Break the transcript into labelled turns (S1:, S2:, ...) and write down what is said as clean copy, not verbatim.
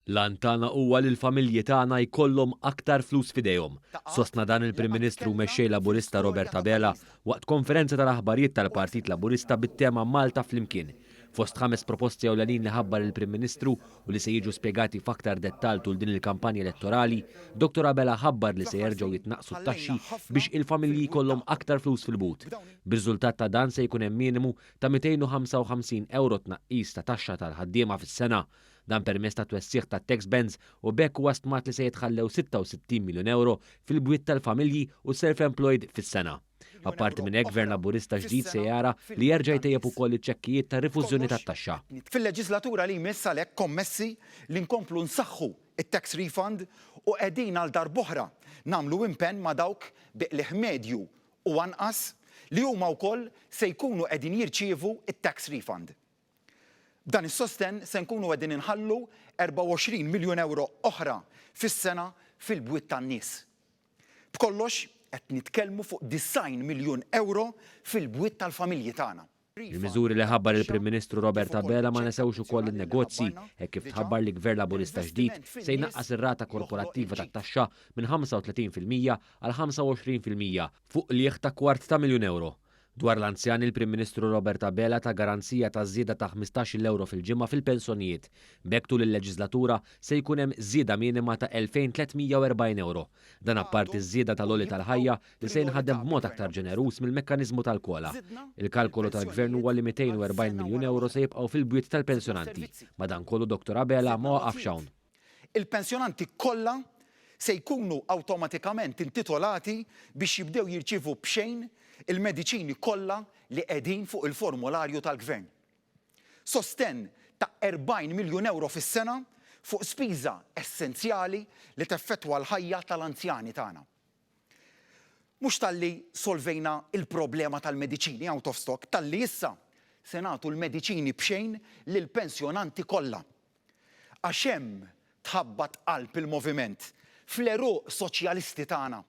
S1: L-għan tagħna huwa li l-familji tagħna jkollhom aktar flus f'idejhom, sostna dan il-Prim Ministru u Mexxej Laburista Robert Abela waqt konferenza tal-aħbarijiet tal-Partit Laburista bit-tema Malta Flimkien. Fost ħames proposti ewlenin li ħabbar il-Prim Ministru u li se jiġu spjegati f'aktar dettall tul din il-kampanja elettorali, Dottor Abela ħabbar li se jerġgħu jitnaqqsu t-taxxi biex il-familji jkollhom aktar flus fil-but. B'riżultat ta' dan se jkun hemm minimu ta' 255 ewro tnaqqis ta' taxxa tal-ħaddiema fis-sena. Dan permezz ta' twessigħ tat-tax bands u b'hekk huwa stmat li se jitħallew 66 miljun ewro fil-bwiet tal-familji u self-employed fis-sena. Apparti minn hekk Gvern Laburista ġdid se jara li jerġa' jtejjeb ukoll iċ-ċekkijiet ta' rifużjoni tat-taxxa.
S2: Fil-leġislatura li jmiss għalhekk kommessi li nkomplu nsaħħu t-tax refund u qegħdin għal darb'oħra nagħmlu impenn ma' dawk bi qligħ medju u anqas li huma wkoll se jkunu qegħdin jirċievu t-tax refund. B'dan is-sostenn se nkunu qegħdin inħallu 24 miljun ewro oħra fis-sena fil-bwiet tan-nies. B'kollox qed nitkellmu fuq 90 miljun ewro fil-bwiet tal-familji tagħna.
S1: Il-miżuri li ħabbar il-Prim Ministru Robert Abela ma nesewx ukoll lin-negozji hekk kif tħabbar li Gvern Laburista ġdid se jnaqqas ir-rata korporattiva tat-taxxa minn 35% għal 25% fuq qligħ ta' kwart ta' miljun ewro. Dwar l-anzjani l-Prim Ministru Robert Abela ta garanzija ta' żieda ta' ħmistax-il ewro fil-ġimgħa fil-pensjonijiet. B'hekk tul il-leġiżlatura se jkun hemm żieda minima ta' 2,340 ewro. Dan apparti ż-żieda tal-għoli tal-ħajja li se jinħadem b'mod aktar ġeneruż mill-mekkaniżmu tal-COLA. Il-kalkolu tal-Gvern huwa li 240 miljun ewro se jibqgħu fil-bwiet tal-pensjonanti. Madankollu Dottor Abela ma waqafx hawn.
S2: Il-pensjonanti kollha se jkunu awtomatikament intitolati biex jibdew jirċievu b'xejn il-mediċini kollha li qegħdin fuq il-formolarju tal-Gvern. Sostenn ta' 40 miljun ewro fis-sena fuq spiża essenzjali li teffettwa l-ħajja tal-anzjani tagħna. Mhux talli solvejna l-problema tal-mediċini out of stock, talli issa se nagħtu l-mediċini b'xejn lill-pensjonanti kollha. Għax hemm tħabbat qalb il-moviment, fl-għeruq soċjalisti tagħna.